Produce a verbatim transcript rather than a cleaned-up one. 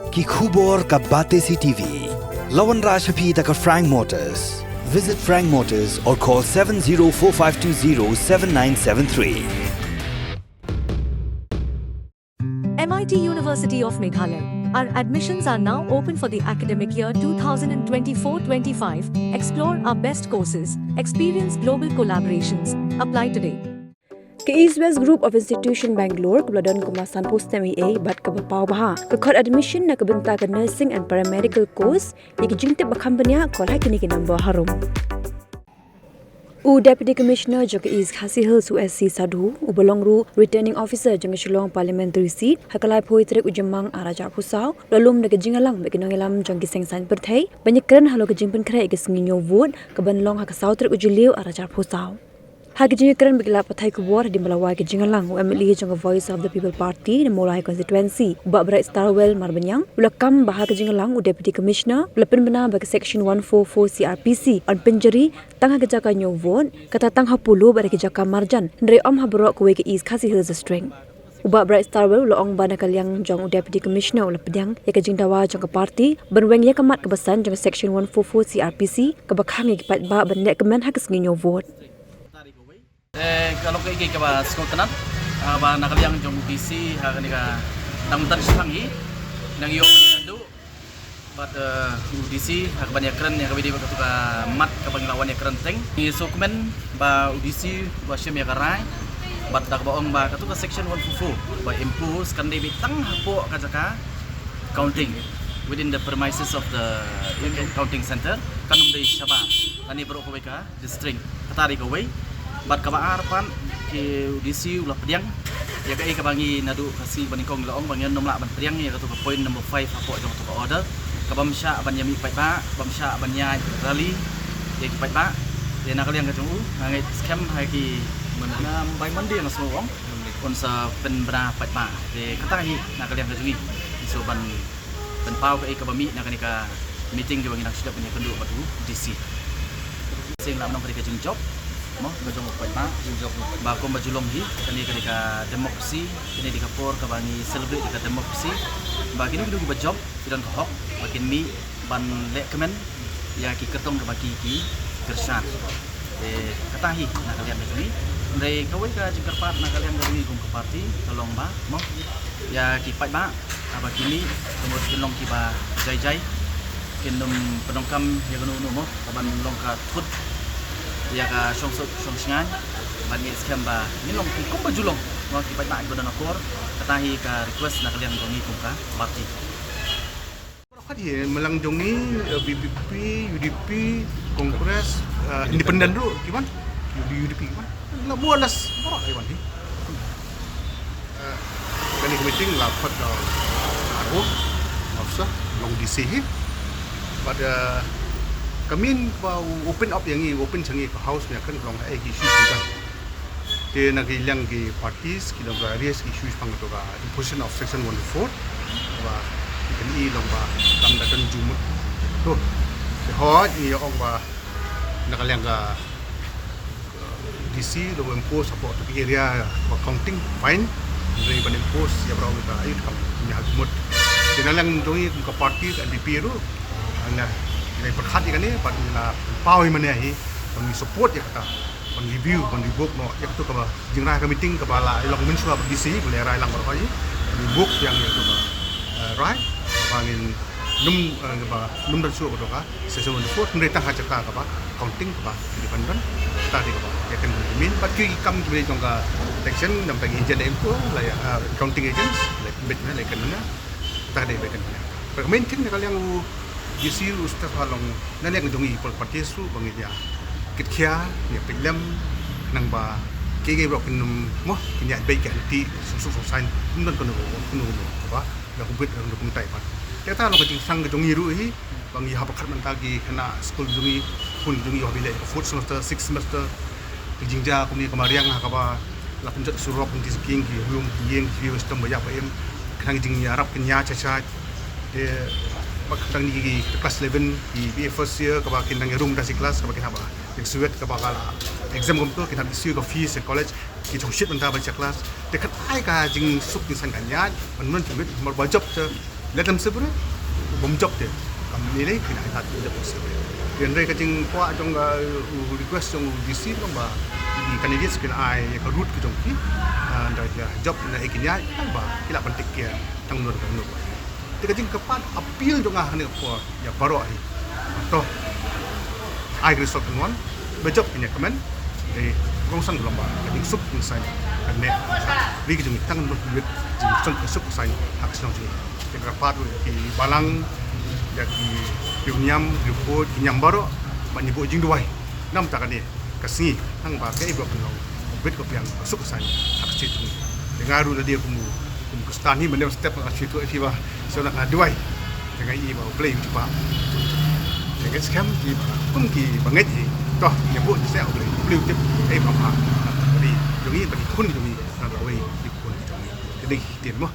Ki khubor ka Batesi T V. La wanrah sha phi da ka Frank Motors. Visit Frank Motors or call seven zero four five two zero seven nine seven three. M I T University of Meghalaya. Our admissions are now open for the academic year two thousand twenty-four twenty-five. Explore our best courses, experience global collaborations. Apply today. Ka East West Group of Institution Bangalore kaba la don kumba sanphew snem eiei bad kaba paw bha ka khot admission na ka bynta ka nursing and paramedical course. Ïa ki jingtip ba kham bniah call ha kine ki number harum. U Deputy Commissioner jong ka East Khasi Hills, u S C Sadhu, uba long ruh Returning Officer jong ka Shillong Parliamentary Seat, ha ka laiphew tarik u Jymmang arhajar arphew saw, u la lum da ka jingïalang bad ki nongïalam jong ki seng saiñ pyrthei ban ïakren halor ka jingpynkhreh ïa ka sngi ñiew vote kaban long ha ka saw tarik u Jylliew arhajar arphew saw. Ha ka jingïakren bad ki lad pathai khubor hadien ba la wai ka jingïalang, u M L A jong ka Voice of the People Party na Mawlai Constituency, u Bah Brightstarwell Marbaniang, u la kam ba ha ka jingïalang u Deputy Commissioner u la pynbna ba ka Section one four four C R P C yn pynjari tang ha ka jaka ñiew vote, kata tang ha Polo bad ha ki jaka marjan, hynrei ym ha baroh kawei ka East Khasi Hills District. U Bah Brightstarwell u la ong ba na ka liang jong u Deputy Commissioner u la pdiang ïa ka jingdawa jong ka party ban weng ïa ka mat kaba san jong ka Section one four four C R P C kaba khang ïa ki paidbah ban leh kmen ha ka sngi ñiew vote. Eh, ka long kaei kaei kaba sngewtynnat, ah, ba na ka liang jong u D C ha kane ka dang mynta shipang hi nang ïoh ka duh bad, eh, u D C ha kaban ïakren ïa kaba dei bad katu ka mat kaba ngi la wan ïakren teng. Ngi sngewkmen ba u D C u ba shim ïa ka rai bad da kaba ong ba katu ka Section one four four ba impose kan dei beit tang hapoh ka jaka counting within the premises of the counting center, kan ym dei shabar lane baroh kawei ka district. Kata dei kawei. Bad kaba ar pat, ki, u D C u la pdiang ïa kaei kaba ngi naduh ka sngi ba nyngkong ngi la ong ba ngin ym lah ban pdiang ïa katu ka point number five hapoh jong katu ka order, ka bym shah ban ïa mih paidbah, bym shah ban ïaid rally ïa ki paidbah. Te na ka liang ka jong u nga ngeit skhem ha ki, na bai Monday nga sngew ong un sa pynbna paidbah. Te kata hi na ka liang ka jong ngi, ngi shu ban pynpaw kaei kaba mih na kane ka meeting kaba ngi dang shu dep ban ïakynduh bad u D C. Sien la mynno ka dei ka jingjop, mo, ka jong u paidbah, jingjop ba kumba ju long hi, kane ka dei ka democracy, kane dei ka por kaba ngi celebrate ka democracy. Ba kino kino kiba jop ki don ka hok ba kin mih ban leh kmen ïa ki kyrtong kaba ki, ki kyrshan. Te kata hi na ka liang ka jong ngi. Hynrei kawei ka jingkyrpad na ka liang ka jong ngi kum ka party ka long ba, mo, ïa ki paidbah haba ki mih ka mut kin long kiba jai jai, kin ym pyndonkam ïa kano kano, mo, kaban long ka thut ïa ka shongsuk shongshngaiñ. Bad ngi skhem ba ngin long ki kumba ju long, mo, ki paidbah kiba don akor. Kata hi ka request na ka liang jong ngi kum ka party. Baroh khat hi, mynlang jong ngi, eh, V P P, U D P, Congress, eh, Independent ruh ki wan, U D P ki wan. La more or less baroh hi wan hi. Eh, kane ka meeting la khot da R O officer, long D C hi. Bad, eh, ka main ba u open up ïa ngi, u open sha ngi ka house ne ka long ha ei ki issue ki kan. Te na ki liang ki parties ki dang raise ki issue shaphang katu ka imposition of section one oh four. Ba ki kan i long ba kam da kan jumut. To. Te hooid ngi ong ba na ka liang ka, uh, D C long impose hapoh tu ki area ba counting fine. Hynrei ban impose ïa baroh ka ai kam ngi ha jumut. Te na liang jong ngi ka party ka N P P ruh, na ngi pyrkhat ïa kane bad ngi la paw ïa mane hi ban ngi support ïa kata. Ban review, ban review noh ïa katu kaba jingrai ka meeting kaba la long mynshuwa ba D C ba la rai lang baroh hi. Review ïa katu kaba, eh, rai kaba ngin nym, eh, kaba nym don shuh katu ka session one four hynrei tang ha jaka kaba counting kaba independent. Ta dei kaba ïa kan min bad ki kam ki jong ka election nam tang agent em ko la ïa, eh, counting agents la bit na la kan na. Ta dei ba kan na. Ba main thing na ka liang u D C u step ha long na liang jong i pol party su ba ngi ïa kit khia ïa peit lem nang ba ki ngi ba kin mo kin ïa bei ki anti su su su sign kum don kono kono ba da ku bit da ku tai pat. Te ta long ka jingsang ka jong i ruh hi ba ngi hap khat mynta ki khynnah skul jong i, khun jong i hap i leh fourth semester, sixth semester. Ki jingjia kumne ka mariang ha kaba la pynjot surok ki sking ki hum ki ïeng ki westom ba ïap ba im. Khnang jingïarap kin ïa cha cha. Te ba ka tang ni ki class eleven ki B A first year kaba kin nang ïarum da shi class kaba kin haba kin suet kaba ka la exam kumto kin haba issue ka fees ka college ki chong shit mynta ba cha class. Te khat ai ka jingsuk ki san ka nya ban non ki mit mar ba job te Leit lem Sibre, bym jop te. Kam lei lei, phin ai lad jop Sibre. Hynrei ka jingkwah jong, uh, request jong u D C long ba ki candidates kin ai ïa ka route ka jong ki, uh, da ïa jop na ei kin ïaid, tang ba ki lah ban take care tang nor tang nor. Te ka jingkyrpad appeal jong nga ha kane ka por ïa baroh hi. To, ai ka result kynwan, ba jop kin ïa kmen. Te kongsan ka long ba ka jingsuk jingsaiñ kan neh ri ka jong ngi, tang nor ka miet jingsuk jingsuk jingsaiñ ha ka shnong jong ngi. Te nga kyrpad ïa ki balang, ïa ki riewniam, riewkhuid, ki niam baroh, ban ïa buh jingduwai na bynta kane ka sngi, tang ba kaei ba kan long ka bit ka biang, ka suk ka saiñ ha ka state jong ngi. Te nga ruh lade kum u, kum u Khristan hi, mynne step nga shu ïathuh ïa phi ba shu, nga duwai. Te nga ïohi ba U Blei u jubab. Te nga skhem ki ba kum ki bangeit hi, to, ïa buh jingshai U Blei, U Blei u tip ei ba bha. Te jong ngi, ba ki khun jong ngi, na lawei ki khun jong ngi. Te dei ki ktien mo.